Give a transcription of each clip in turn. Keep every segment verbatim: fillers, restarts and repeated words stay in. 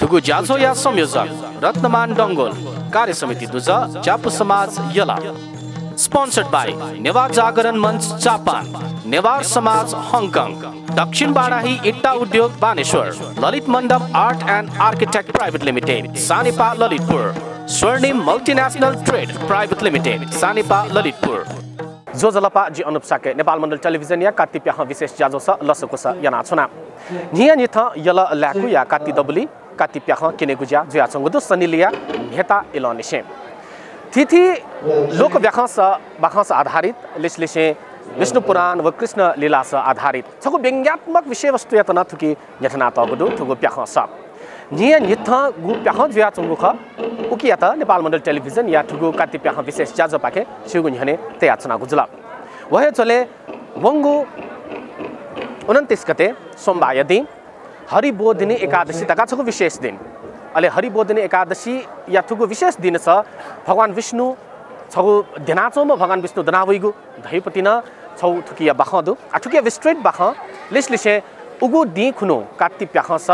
गु ज्याझ्वःया संयोजक रत्नमान डंगोल, कार्य समिति दुजः ज्यापु समाज यल। Sponsored by नेवार जागरण मञ्च जापान, नेवार समाज हङकङ, दक्षिण बाराही इट्टा उद्योग बानेश्वर, ललित मण्डप Art and Architect Private Limited, Sanepa ललितपुर, स्वर्णिम Multinational Trade Private Limited, Sanepa ललितपुर। ज्वजलपा, जि अनुप शाक्य, नेपाल मण्डल टेलिभिजनया कात्ति प्याखं विशेष ज्याझ्वलय् लसकुस यानाच्वना। न्हिया न्हिथं यल लाय्कूया कात्ति दबुलिइ कात्ति प्याखं क्यनेगु ज्या जुयाच्वंगु दु। सनिलया म्हेता इलंनिसें थीथी लोक व्याखंस, बाखंस आधारित, लिसलिसें विष्णु पुराण व कृष्ण लीलास आधारित छगू व्यंग्यात्मक विषयवस्तुयात नं थुकी न्ह्यथनातःगु दु थुगु प्याखंस। न्हिया न्हिथंगु प्याखं जुयाच्वंगु खः। उकियात नेपाल मण्डल टेलिभिजनया थुगु कात्ति प्याखं विशेष ज्याझ्वःपाखें छिगु न्ह्यःने तयाच्वनागु जुल। व हे झ्वलय् वंगु उनन्तिस गते सोमबारया दिं हरिबोधिनी एकादशी धकाः छगू विशेष दिं। अले हरिबोधिनी एकादशीया थुगु विशेष दिनस भगवान विष्णु, छगू द्यनाच्वंम्ह भगवान विष्णु दनावइगु धइपतिं नं छगू थुकिया बाखं दु। आ, थुकिया विस्तृत बाखं लिसलिसें उगु दिं खुन्हु कात्ति प्याखंस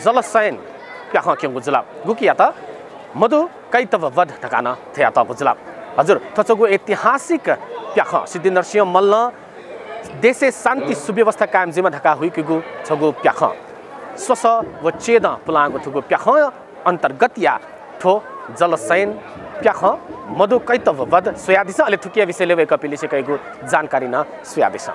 जलशयन प्याखं क्यंगु जुल। गुकियात मधु कैटभ वध धकाः नं धयातःगु जुल। हजुर, थ्व छगू ऐतिहासिक प्याखं सिद्धिनरसिंह मल्लं देशय् शान्ति सुव्यवस्था कायम जुइमा धकाः हुइकेगु छगू प्याखं। स्वसः व चेदं पुलांगु थुगु प्याखं अन्तर्गतया थ्व जलशयन प्याखं मधु कैटभ वध स्वयादिसँ, अले थुकिया विषयलय् वय्कःपिंलिसे कयागु जानकारी नं स्वयादिसँ।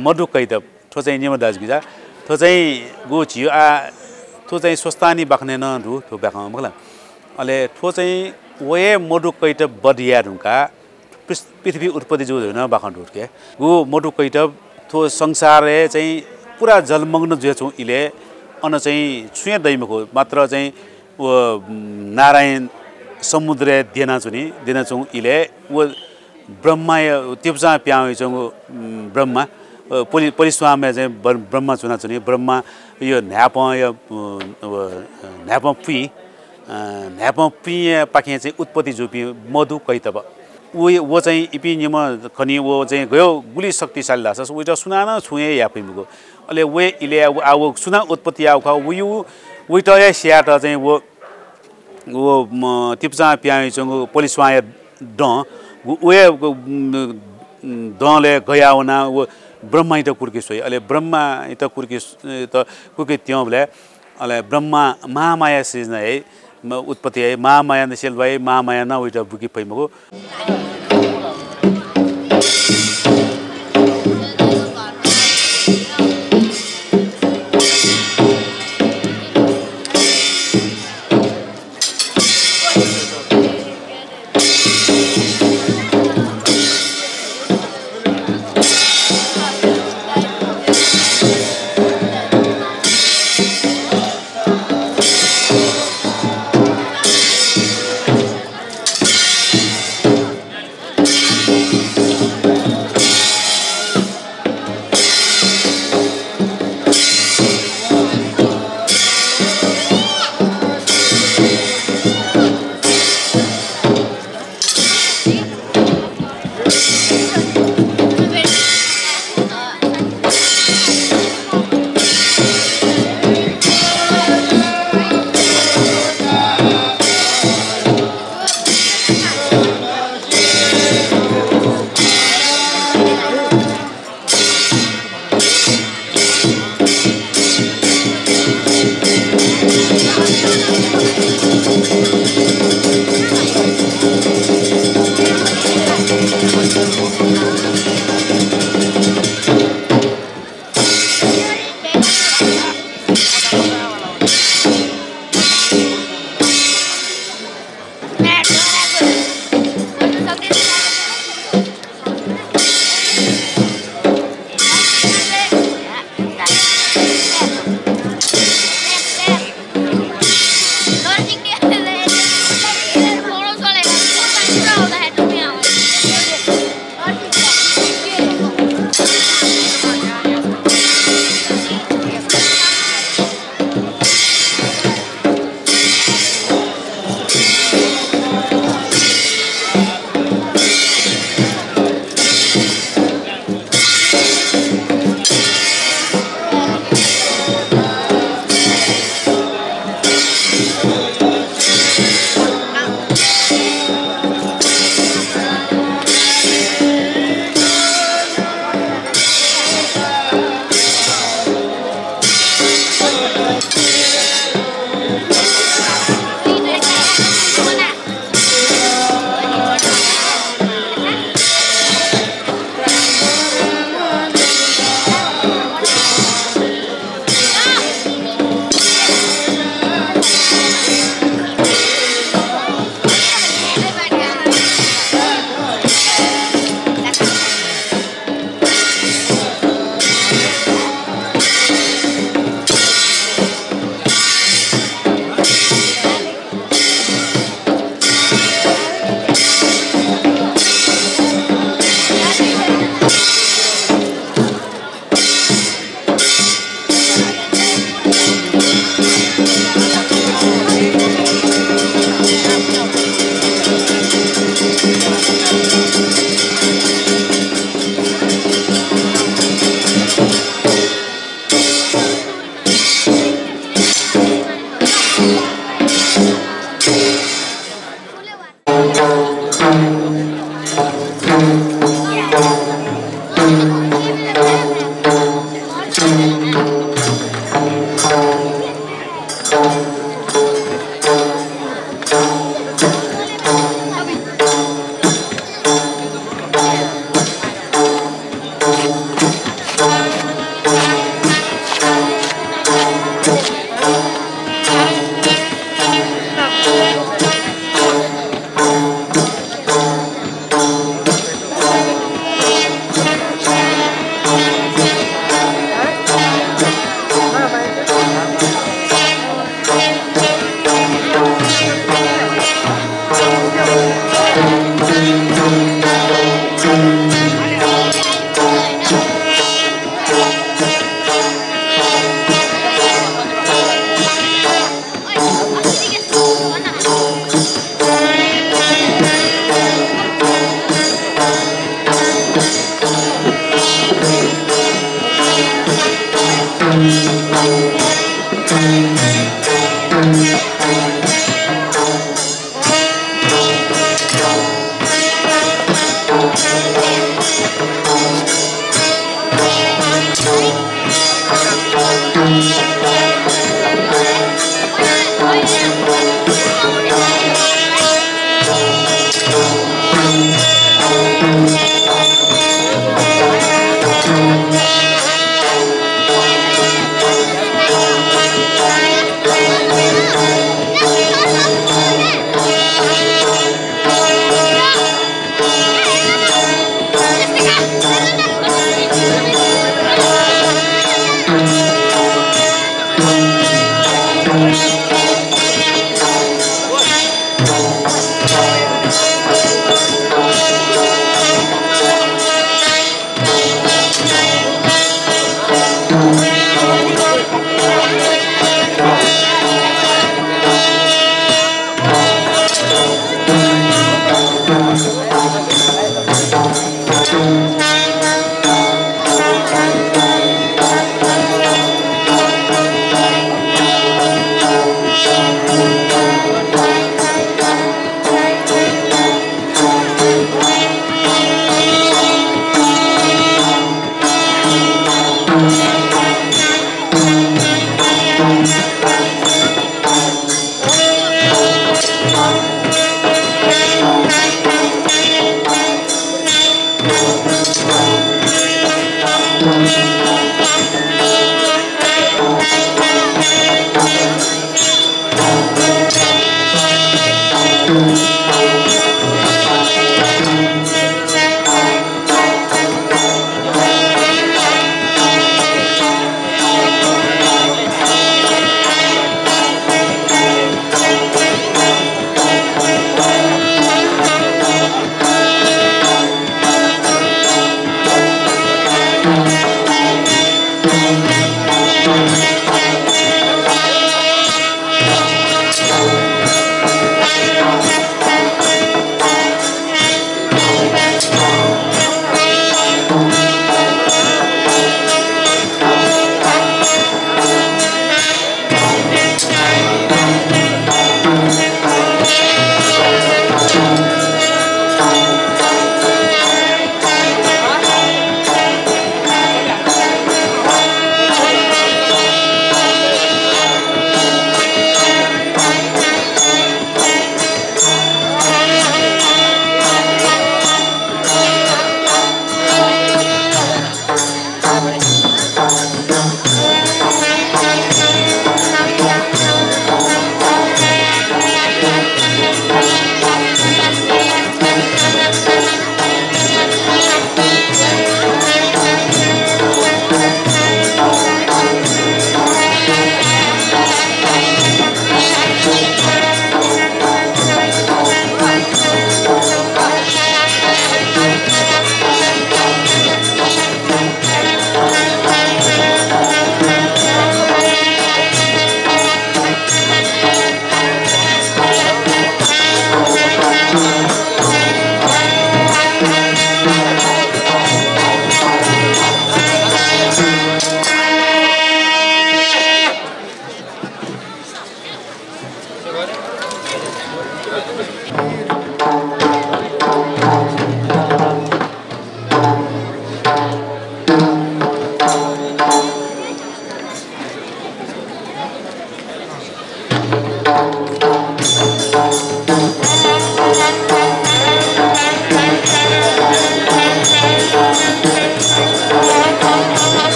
मधु कैतव, थ्व चाहिँ निम्ह दाजुकिजा, थ्व चाहिँ गु झीगु आ, थ्व चाहिँ स्वस्थानी बाखनय् नं दु, थ्व बाखं मखु ला। अले थ्व चाहिँ व हे मधु कैतव वध याये धुंकाः पृथ्-, पृथ्वी उत्पत्ति जूगु धइगु नं बाखं दु थुके। गु मधु कैतव थ्व संसारय् चाहिँ पुरा जलमग्न जुयाच्वंगु इलय् अन चाहिँ छुं हे दइ मखु, मात्र चाहिँ व, उम्, नारायण समुद्रय् द्यनाच्वनी, द्यनाच्वंगु इलय् व ब्रह्माया तिप्चां पिहां वयाच्वंगु, उम्, ब्रह्मा, अ, पलि-, पलिस्वांया चाहिँ ब-, ब्रह्मा च्वनाच्वनी। ब्रह्माया न्हाय्पंया, अ, व, न्हाय्पं पुइँ, अ, न्हाय्पं पुइँया पाखें चाहिँ उत्पत्ति जूपिं मधु कैतव। व, व चाहिँ इपिं निम्ह खनी, व चाहिँ गयो गुलि शक्तिशाली धाःसा वइत सुनानं छुं हे याये फइ मखु। अले व इलय् व, आ, व सुनां उत्पत्ति याःगु खः, वयु, वइत हे स्यायेत चाहिँ व व, म, तिप्चां पिहां वयाच्वंगु पलिस्वांया दँ, व, व हे, व, म, दँलय् गया वनाः व ब्रह्माइत कुर्की स्वइ। अले ब्रह्माइत कुर्की स-, त कुर्की त्यंबलय् अले ब्रह्मा महामाया सिर्जना याइ, म, उत्पत्ति याइ, महामाया नसेल वाइ, महामाया नं वइत बुके फइ मखु।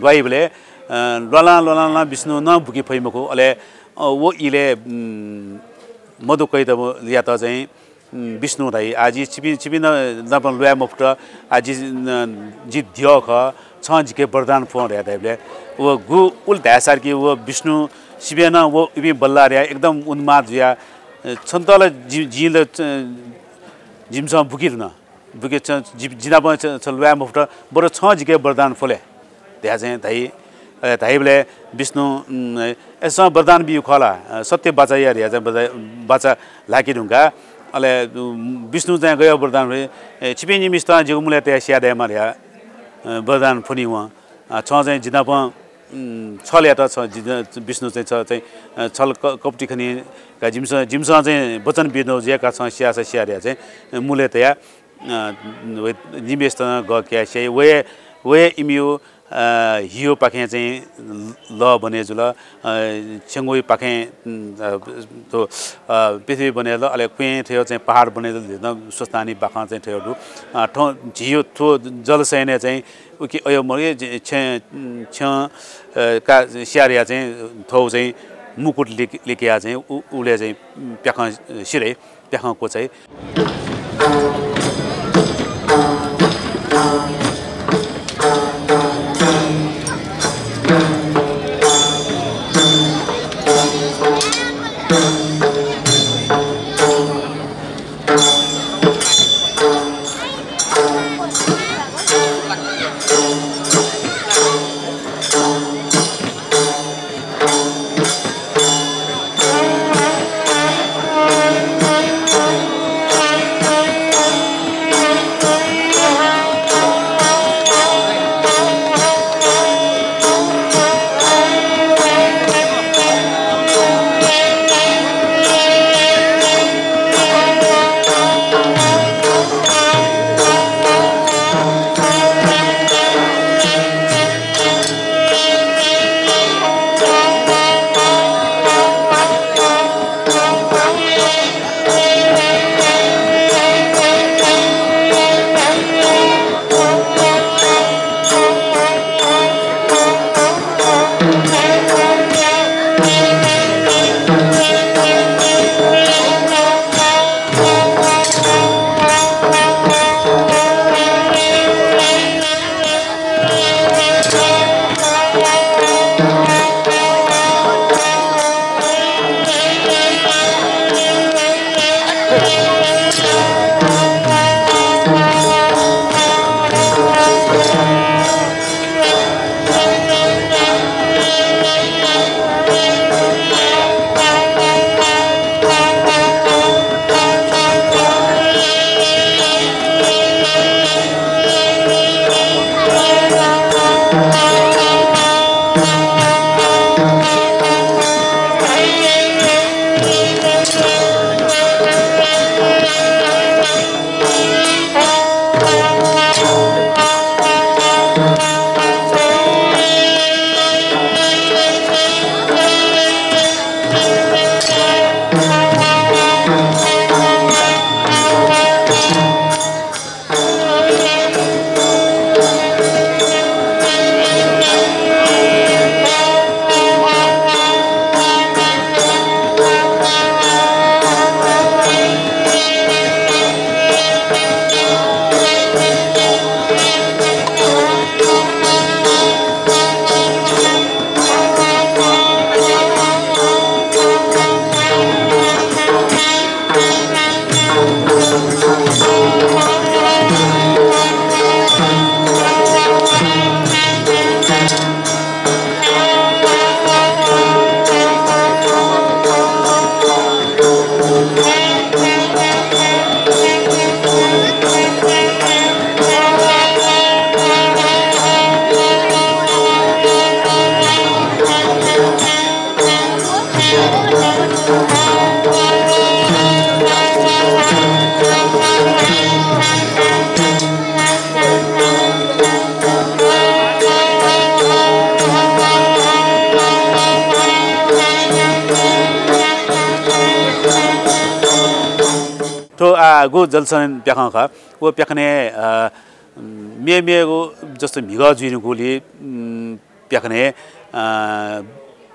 ल्वाइबलय्, अ, ल्वालां ल्वालां नं विष्णुं नं बुके फइ मखु। अले, अ, व इलय्, उम्, मधुकैटभयात चाहिँ, उम्, विष्णुं धाइ, "आ, जि छिपिं, छिपिं न-, नाप ल्वाये मफुत, आ, जि, न-, जि द्यः खः, छं जिके वरदान फ्वँ" धयाः धाइबलय् व गु उलि धायेसारकि व विष्णु सिबें नं व इपिं बल्लाः धयाः एकदम उन्माद जुयाः, "अ, छन्त ला जि, जिं ला, अ, जिमिसं बुके धुन।" बुके छ, जि, जि नाप छ, छ ल्वाये मफुत, बरु छं जिके वरदान फ्वले धयाः चाहिँ धाइ। अले धाइबलय् विष्णु, उम्, "ए, छं वरदान बिउ खः ला? अ, सत्य बाचा या" धयाः चाहिँ बाचा, बाचा ल्हाके धुंकाः, अले, उम्, विष्णु चाहिँ गय् वरदान फ्वले, "ए, छिपिं निम्हसितं जिगु मुलय् तयाः स्याये दयेमा" धयाः, अ, वरदान फ्वनी वं। "अ, छं चाहिँ जि नाप, उम्, छल यात, छ, जि, विष्णु चाहिँ छ चाहिँ, अ, छल क-, कपटी खनी का, जिमिसं, जिमिसं चाहिँ वचन बियादीगु जुया का, छं स्याःसा स्या" धयाः चाहिँ, अ, मुलय् तयाः अ, व निम्हसितं गः कयाः स्याइ। व हे, व हे इमिगु, अ, हिउपाखें चाहिँ लः बने जुल, अ, छेंगुपाखें, उम्, अ, थ्व, अ, पृथ्वी बने जुल, अले क्वँय् थ्व चाहिँ पहाड बने जुल, स्वस्थानी बाखं चाहिँ थ्व दु। अ, थ्व झीगु थ्व जलशयनय् चाहिँ उकी अयो मरे छेँ, छेँ, अ, का स्याः धयाः चाहिँ थ्व चाहिँ मुकुट लिक-, लिकयाः चाहिँ उ-, उलय् चाहिँ प्याखं सिधइ। प्याखं क्वचाइ। थ्व आःगु जलशयन प्याखं खः। व प्याखनय्, अ, मेमेगु जस्तो म्हिगः जुइधुंकूगुलिं, उम्, प्याखनय्, अ,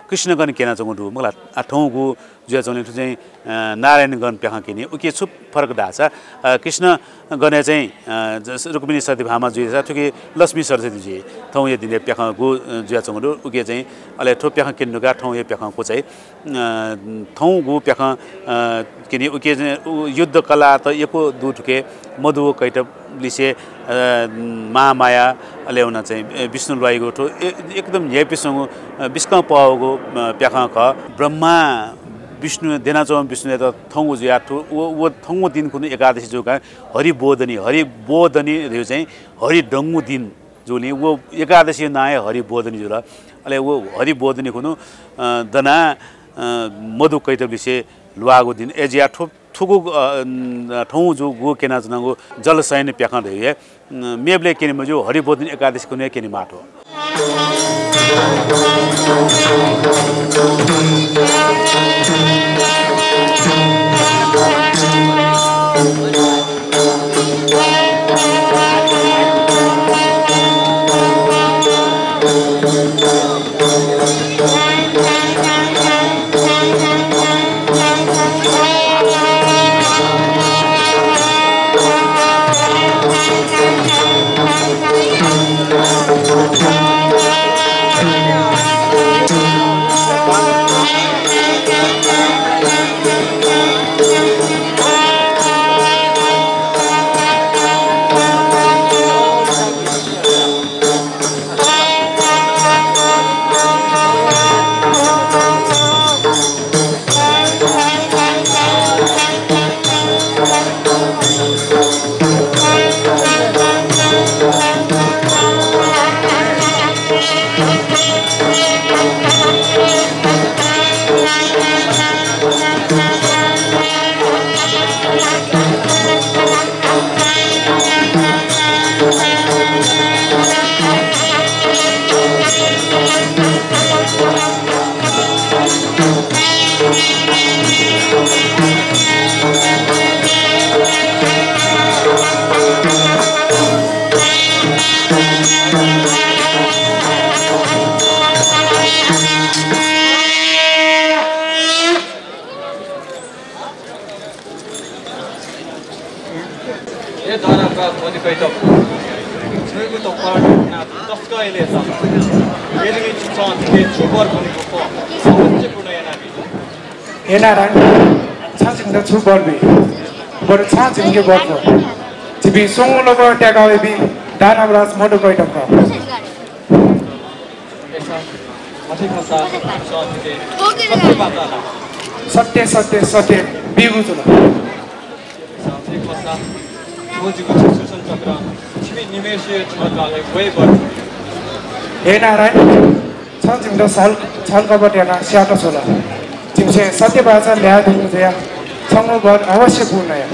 कृष्णगण क्यनाच्वंगु दु, मखु ला? आ, थौंगु जुयाच्वंगु थ्व चाहिँ, अ, नारायणगण प्याखं क्यनी। उकी छु फरक धाःसा, अ, कृष्णगणय् चाहिँ, अ, जस-, रुक्मिणी सत्यभामा जुइसा थुकी लक्ष्मी सरस्वती जुइ। थौंया दिनय् प्याखं गु, अ, जुयाच्वंगु दु, उकी चाहिँ अले थ्व प्याखं क्यनी धुंकाः थौंया प्याखं क्वचाइ। अ, थौंगु प्याखं, अ, क्यनी उकी चाहिँ उ युद्ध कलात यक्व दु थुकी मधु व कैटभ लिसे, अ, महामाया, अले व नं चाहिँ, ए, विष्णु ल्वाइगु थ्व, ए, एकदम न्ह्याइपुसे च्वंगु, अ, बिस्कं पहःगु, अ, प्याखं खः। ब्रह्मा विष्णु द्यनाच्वंम्ह विष्णुयात थौंगु जुयाः थ्व, व, व थौंगु दिं खुन्हु एकादशी जूगु खः हरिबोधनी, हरिबोधनी धइगु चाहिँ हरि दंगु दिं जूगुलिं व एकादशी नां हे हरिबोधनी जुल। अले व हरिबोधनी खुन्हु, अ, दनाः, अ, मधु कैटभ लिसे ल्वाःगु दिं। अय् जुयाः थ्व थुगु, अ, थौं जूगु क्यनाच्वनागु जलशयन प्याखं धइगु हे, अ, मेबलय् क्यने मज्यू, हरिबोधनी एकादशी खुन्हु हे क्यनेमाः थ्व। ए दानाप्रास मधु कैटभ, छिमिगु तःपाः तसकं इलय् दु। यदि छिमिसं जिके छु वर ब्वनेगु खः, समस्या पूर्ण यानाबी। हे नारायण, छं जिमित छु वर बी? बरु छं जिमिके वर ब्व। जिपिं स्वंगू लोक त्याका वयाबी दानाप्रास मधु कैटभ खः। सत्य, सत्य, सत्य, बीगु जुल। हे नारायण, छं जिमित छल, छल कपट यानाः स्यात छ्वल। जिमिसं सत्य बाचा ल्हाये धुंकूगु जुयाः छंगु वर अवश्य पूर्ण या।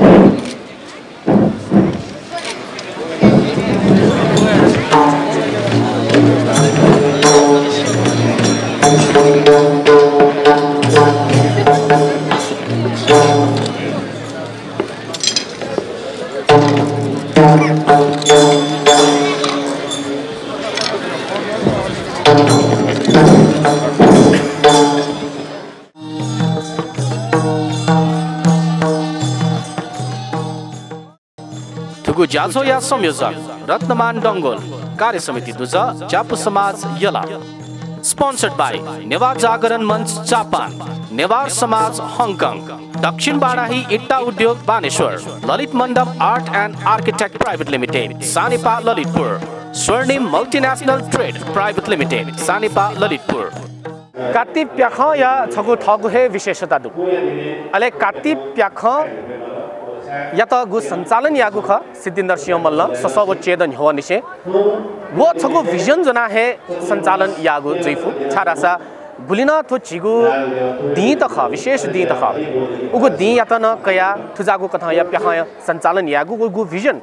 थुगु ज्याझ्वःया संयोजक रत्नमान डंगोल, कार्य समिति दुजः ज्यापु समाज यल। Sponsored by नेवाः जागरण मञ्च जापान, नेवार समाज हङकङ, दक्षिण बाराही इट्टा उद्योग बानेश्वर, ललित मण्डप Art and Architect Private Limited, Sanepa ललितपुर, स्वर्णिम Multinational Trade Private Limited, Sanepa ललितपुर। कात्ति प्याखंया छगू थःगु हे विशेषता दु। अले कात्ति प्याखंयात गु सञ्चालन याःगु खः सिद्धिन्द्र सिंह मल्लं ससः व च्यय्‌दँ न्ह्यवंनिसें। व छगू vision ज्वनाः हे सञ्चालन याःगु जुइफु, छाय्‌धाःसा गुलि नं थ्व झीगु दिं त खः, विशेष दिं त खः। उगु दिंयात नं कयाः थुजाःगु कथंया प्याखं सञ्चालन यायेगु व गु vision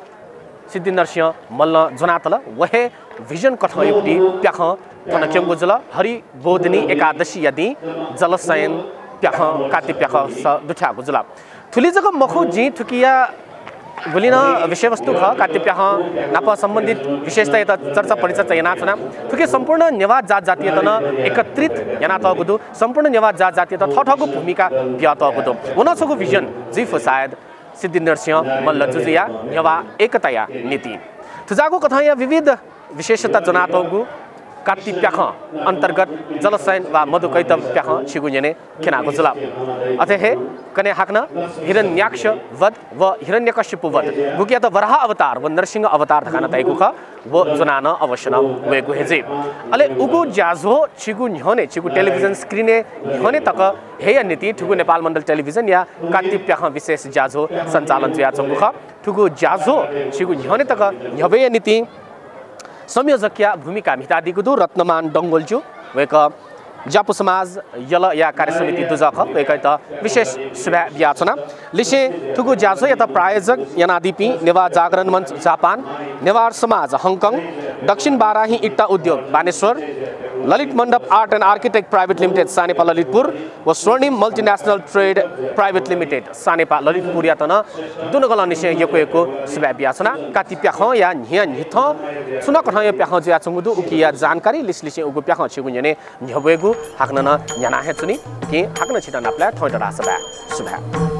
सिद्धिन्द्र सिंह मल्लं ज्वनातल। व हे vision कथंयुक्ति प्याखं थन क्यंगु जुल। हरिबोधिनी एकादशीया दिं जलशयन प्याखं, कात्ति प्याखं स दुथ्याःगु जुल। थुलि जक मखु, जिं थुकिया गुलिं नं विषयवस्तु खः, कात्ति प्याखं नाप सम्बन्धित विशेषतायात चर्चा परिचर्चा यानाच्वना। थुकी सम्पूर्ण नेवाः जात जातियात नं एकत्रित यानातःगु दु। सम्पूर्ण नेवाः जात जातियात थःथःगु भूमिका बियातःगु दु। व नं छगू vision जुइफु सायद सिद्धिनरसिंह मल्ल जुजुया नेवाः एकताया निंतिं। थुजाःगु कथंया विविध विशेषता ज्वनातःगु कात्ति प्याखं अन्तर्गत जलशयन वा मधुकैटभ प्याखं छिगु न्ह्यःने क्यनागु जुल। अथे हे कन्हय् हाकनं हिरण्याक्ष वध व हिरण्यकश्यप वध, गुकियात वराह अवतार व नरसिंह अवतार धकाः नं धाइगु खः, व ज्वनाः नं अवश्य नं वयेगु हे जुइ। अले उगु ज्याझ्वः छिगु न्ह्यःने, छिगु television screen-य् न्ह्यःने तक हयेया निंतिं थुगु नेपाल मण्डल television-या कात्ति प्याखं विशेष ज्याझ्वः सञ्चालन जुयाच्वंगु खः। थुगु ज्याझ्वः छिगु न्ह्यःने तक न्ह्यब्वयेया निंतिं संयोजकया भूमिका म्हितादीगु दु रत्नमान डंगोलज्यू। वय्कः ज्यापु समाज यलया कार्यसमिति दुजः खः, वय्कःयात विशेष सुभाय् बियाच्वना। लिसें थुगु ज्याझ्वःयात प्रायोजक यानादीपिं नेवाः जागरण मञ्च जापान, नेवार समाज हङकङ, दक्षिण बाराही इट्टा उद्योग बानेश्वर, ललित मण्डप Art and Architect Private Limited Sanepa ललितपुर व स्वर्णिम Multinational Trade Private Limited Sanepa ललितपुरयात नं दुनुगलंनिसें यक्व यक्व सुभाय् बियाच्वना। कात्ति प्याखंया न्हियान्हिथं छुं नं कथंया प्याखं जुयाच्वंगु दु, उकिया जानकारी लिसेलिसें उगु प्याखं छिगु न्ह्यःने न्ह्यब्वयेगु हाकनं नं न्ह्याना हे च्वनी। उकिं हाकनं छित नापलाये थौंयात धाःसा बाय्। सुभाय्।